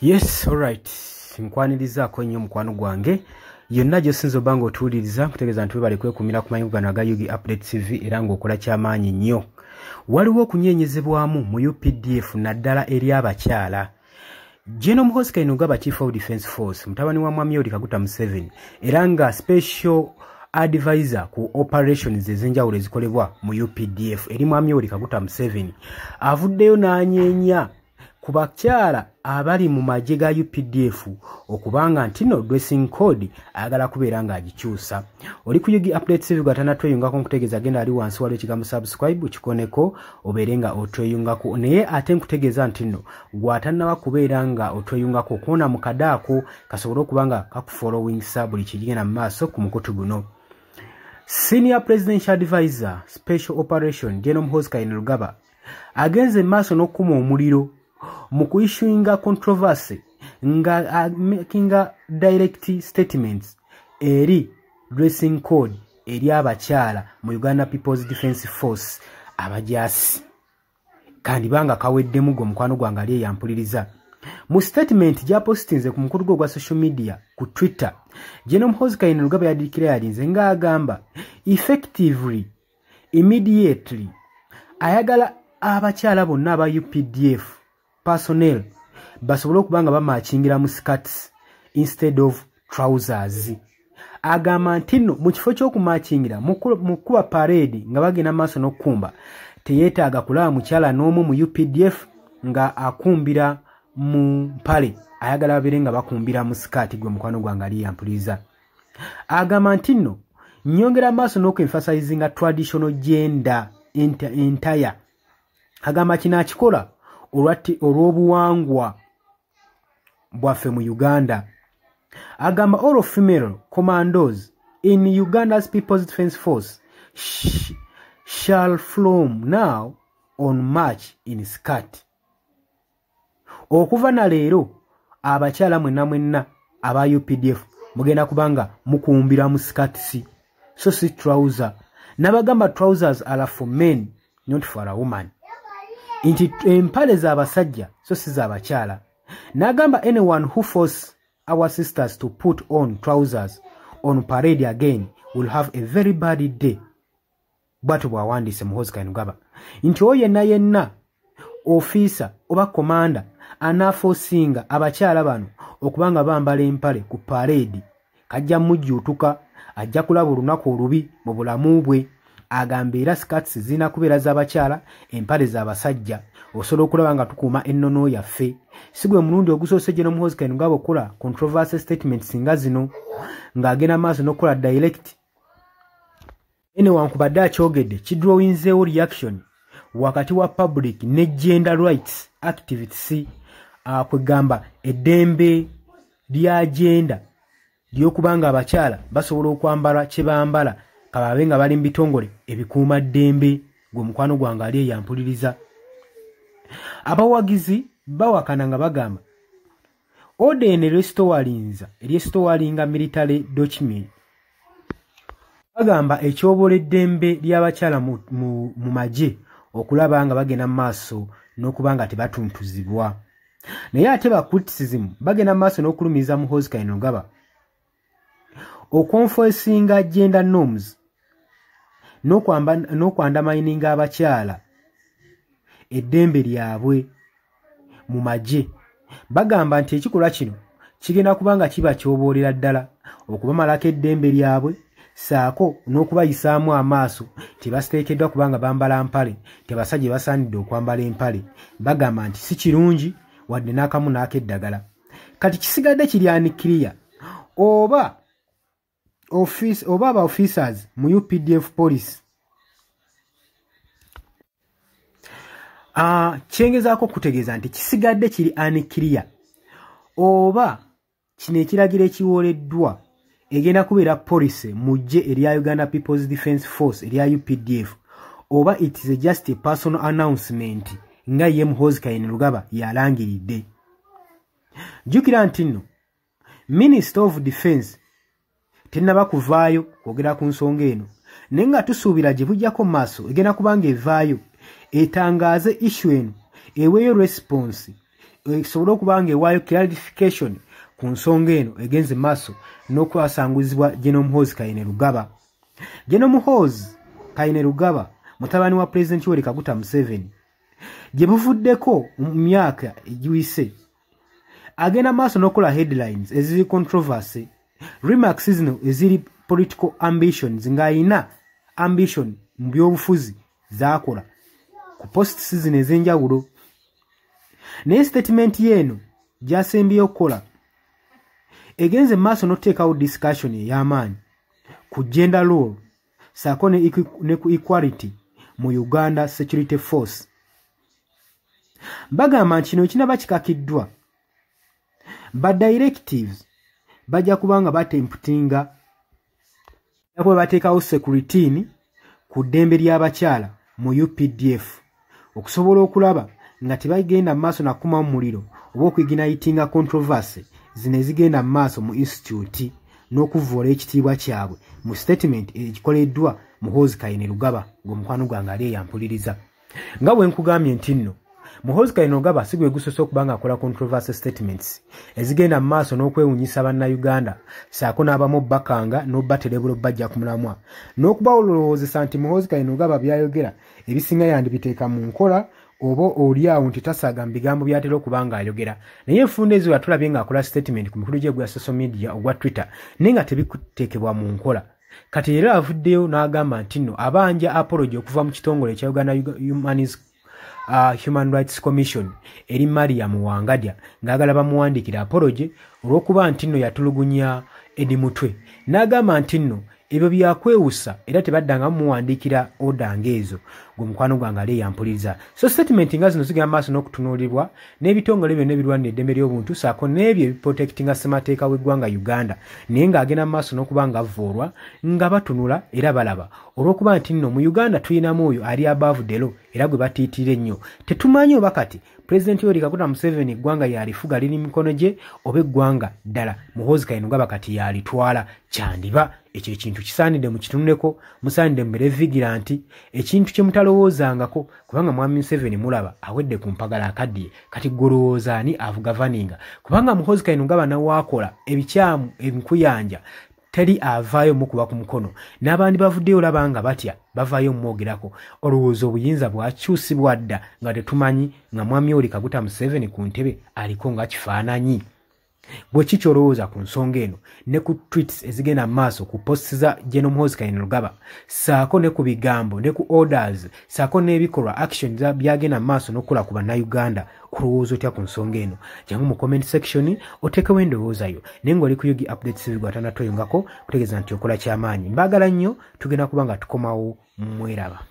Yes, alright. Nkwanirizaako nnyo mukwano gwange yonna gy'osinza obba ng'otuwuliriza, nkutegeeza nti webale kwekumira ku mayungu gano aga UG Update TV era ng'okola kyamaanyi nnyo. Waliwo okunyeenyezebwamu mu UPDF naddala eri abakyala. General Muhoozi Kainerugaba, Chief of Defence Force, mutabani wa Mwami Yoweri Kaguta Museveni, era nga special advisor ku operations ez'enjawulo ezikolebwa mu UPDF eri Mwami Yoweri Kaguta Museveni, avuddeyo n'anyeenya ku bakyala abali mu magye ga UPDF okubanga nti no dressing code ayagala kubeera ng'agikyusa. Oli ku UG Update TV, gwatanatweyungako nkutegeeza genda ali wansi waliwo ekigambo subscribe kikoneko obeere nga otweyungako, naye ate nkutegeeza nti nno gwatannaba kubeera nga otweyungako kwona mu kadaako kasobole okuba nga kakufollowingsa buli kigenda mu maaso ku mukutu guno. Senior Presidential Advisor Special Operation General Muhoozi Kainerugaba agenze maaso n'okukuma omuliro mu kuissuinga controversy nga makinga direct statements eri dressing code eri abakyala mu Uganda People's Defence Force abajaasi. Kandi banga kaweddemu gwe mukwano gwange ali eyampuliriza. Mu statement gy'apostinze ku mukutu gwe ogwa social media ku Twitter, General Muhoozi Kainerugaba yadeclarinze ng'agamba effectively immediately ayagala abakyala bonna aba UPDF personnel basobole okuba nga bamakingira mu skirts instead of trousers. Agamba nti nno mu kifo ky'okumakingira mu kuba parade nga bagenda maaso n'okukumba, teyeetaaga kulaba mukyala n'omu mu UPDF nga akumbira mu mpale, ayagala babeere nga bakumbira mu sikaati. Gwe mukwano gwange ali yampuliriza, agamba nti nno nnyongera maaso n'okuemphasizinga traditional gender entire. Agamba kino akikola olw'obuwangwa bwaffe mu Uganda. Agamba all female commandos in Uganda's People's Defence Force shall from now on march in skirt. Okuva na leero abakyala mwenna mwenna aba UPDF mugenda kubanga mukumbira mu skirts, so si trouser. N'abagamba trousers are for men, not for a woman, nti empale z'abasajja so si z'abakyala. N'agamba anyone who force our sisters to put on trousers on parade again will have a very bad day. Bwatyo bw'awandiise Muhoozi Kainerugaba nti oyo yenna yenna ofiisa oba komanda anaaforcinga abakyala bano okuba nga bambala empale ku parade kajja mujjuutuka, ajja kulaba olunaku olubi mu bulamu bwe. Agamba era skirts zirina kubeera z'abakyala, empale z'abasajja, osobola okulaba nga tukuuma ennono yaffe. Si gwe mulundi ogusoose General Muhoozi Kainerugaba okukola controversy statements nga zino ng'agenda maaso n'okukola direct. Newankubadde akyogedde, kidrawinzeewo reaction wakati wa public ne gender rights activists, kwegamba eddembe lya gender ly'okuba nga abakyala basobola okwambala kye bambala kababe nga bali mu bitongole ebikuuma ddembe. Gwe mukwano gwange ali eyampuliriza, abawagizi bawakana nga bagamba order eno erestoringa erestoringa military document, bagamba ekyobola eddembe ly'abakyala mu magye okulaba nga bagenda mu maaso n'okuba nga tebatuntuzibwa. Naye ate ba criticism bagenda mu maaso n'okulumiriza Muhoozi Kainerugaba okuenforcinga gender norms n'okuundermininga abakyala eddembe lyabwe mu magye. Bagamba nti ekikolwa kino kigenda kuba nga kiba kyoboolera ddala okubamalako eddembe lyabwe saako n'okubayisaamu amaaso, tebasiteekeddwa kubanga bambala mpale, tebasajja basaanidde okwambala empale. Bagamba nti si kirungi wadde n'akamu n'akeddagala. Kati kisigadde kiri unclear oba office oba aba officers mu UPDF police. Kyengezaako okutegeeza nti kisigadde kiri unclear oba kino ekiragiro ekiwoleddwa egenda kubeera policy mu ggye erya Uganda People's Defence Force erya UPDF oba it is just a personal announcement nga ye Muhoozi Kainerugaba yalangiridde. Jjukira nti nno Minister of Defence tennaba kuvaayo kwogera ku nsonga eno, naye nga tusuubira gye bujjako mu maaso egenda kuba nga evaayo etangaaze issue eno, eweeyo response esobole okuba nga ewaayo clarification ku nsonga eno egenze maaso n'okwasanguzibwa General Muhoozi Kainerugaba. General Muhoozi Kainerugaba mutabani wa President Yoweri Kaguta Museveni gye buvuddeko mu myaka egiyise agenda maaso n'okukola headlines eziri controversy, remarks zino eziri political ambitions, ng'ayina ambition mu byobufuzi z'akola ku posts zino ez'enjawulo. Naye statement yeeno gy'asembyeyo okukola egenze maaso n'okuteekawo discussion ey'amaanyi ku gender role ssaako ne ku equality mu Uganda Security Force. Bagamba nti kino ekinaba kikakiddwa ba directives bajja kuba nga batemputinga kuba bateekawo security ku ddembe ly'abakyala mu UPDF okusobola okulaba nga tebagenda mu maaso nakumamu muliro oba okuignitinga controversy zino ezigenda mu maaso mu institute n'okuvvoola ekitiibwa kyabwe mu statement ekikoleddwa Muhoozi Kainerugaba ng'omukwano gwange ali eyampuliriza. Nga bwe nkugambye nti nno Muhoozi Kainerugaba si gwe gusoose okuba nga akola controversy statements ezigenda mu maaso n'okwewuunyisa Bannayuganda ssaako n'abamu bakanga n'obbaterebula obbajja ku mulamwa n'okubawolowoozesa nti Muhoozi Kainerugaba by'ayogera ebisinga yandibiteeka mu nkola oba oli awo nti tasaaga mu bigambo by'atera okuba ng'ayogera. Naye enfunda ezo yatulabye ng'akola statement ku mikutu gye gwa social media ogwa Twitter naye nga tebikuteekebwa mu nkola. Kati era avuddeyo n'agamba nti nno abanja apology okuva mu kitongole ekya Uganda Human Rights Commission eri Mariam Wangadya ng'agala bamuwandiikira apology olw'okuba nti nno yatulugunya Eddie Mutwe. N'agamba nti nno ebyo byakwewusa era tebaddangamu muwandiikira order ng'ezo gwe mukwano gwange ali eyampuliriza. So statement nga zino zigenda maaso n'okutunuulirwa n'ebitongole byonna ebirwanira eddembe ly'obuntu ssaako n'ebyo ebiprotectinga ssemateeka w'eggwanga Uganda, naye ng'agenda mu maaso n'okuba nga avvoolwa nga batunula era balaba olw'okuba nti nno mu Uganda tulinamu oyo ali above the law era gwe batiitira ennyo. Tetumanyi oba kati Pulezidenti Yoweri Kaguta Museveni eggwanga yalifuga liri mikono gye oba eggwanga ddala Muhoozi Kainerugaba kati yalitwala. Kyandiba ekyo ekintu kisaanidde mukitunuleko, musaanidde mubeere vigilant, ekintu kye mutalowoozangako kubanga Mwami Museveni mulaba awedde ku mpagala akaddiye. Kati ggwe ani avugoverninga? Kubanga Muhoozi Kainerugaba nawaakola ebikyamu enkuyanja teri avaayo mukuba ku mukono, n'abandi bavuddeyo olaba nga batya bavaayo mumwogerako. Olowooza obuyinza bwakyusibwa dda nga tetumanyi nga Mwami Yoweri Kaguta Museveni ku ntebe aliko nga kifaananyi. Bwe ki ky'olowooza ku nsonga eno ne ku tweets ezigenda mu maaso ku posts za General Muhoozi Kainerugaba ssaako ne ku bigambo ne ku orders ssaako n'ebikolwa action byagenda mu maaso n'okukola ku Bannayuganda? Olowooza otya ku nsonga eno? Jangu mu comment section oteekewo endowooza yo. Naye ng'oli ku Yugi Updates TV gwatanatoyongako kutegeeza nti okola kyamaanyi. Mbaagala nnyo, tugenda kuba nga tukomawo, mweraba.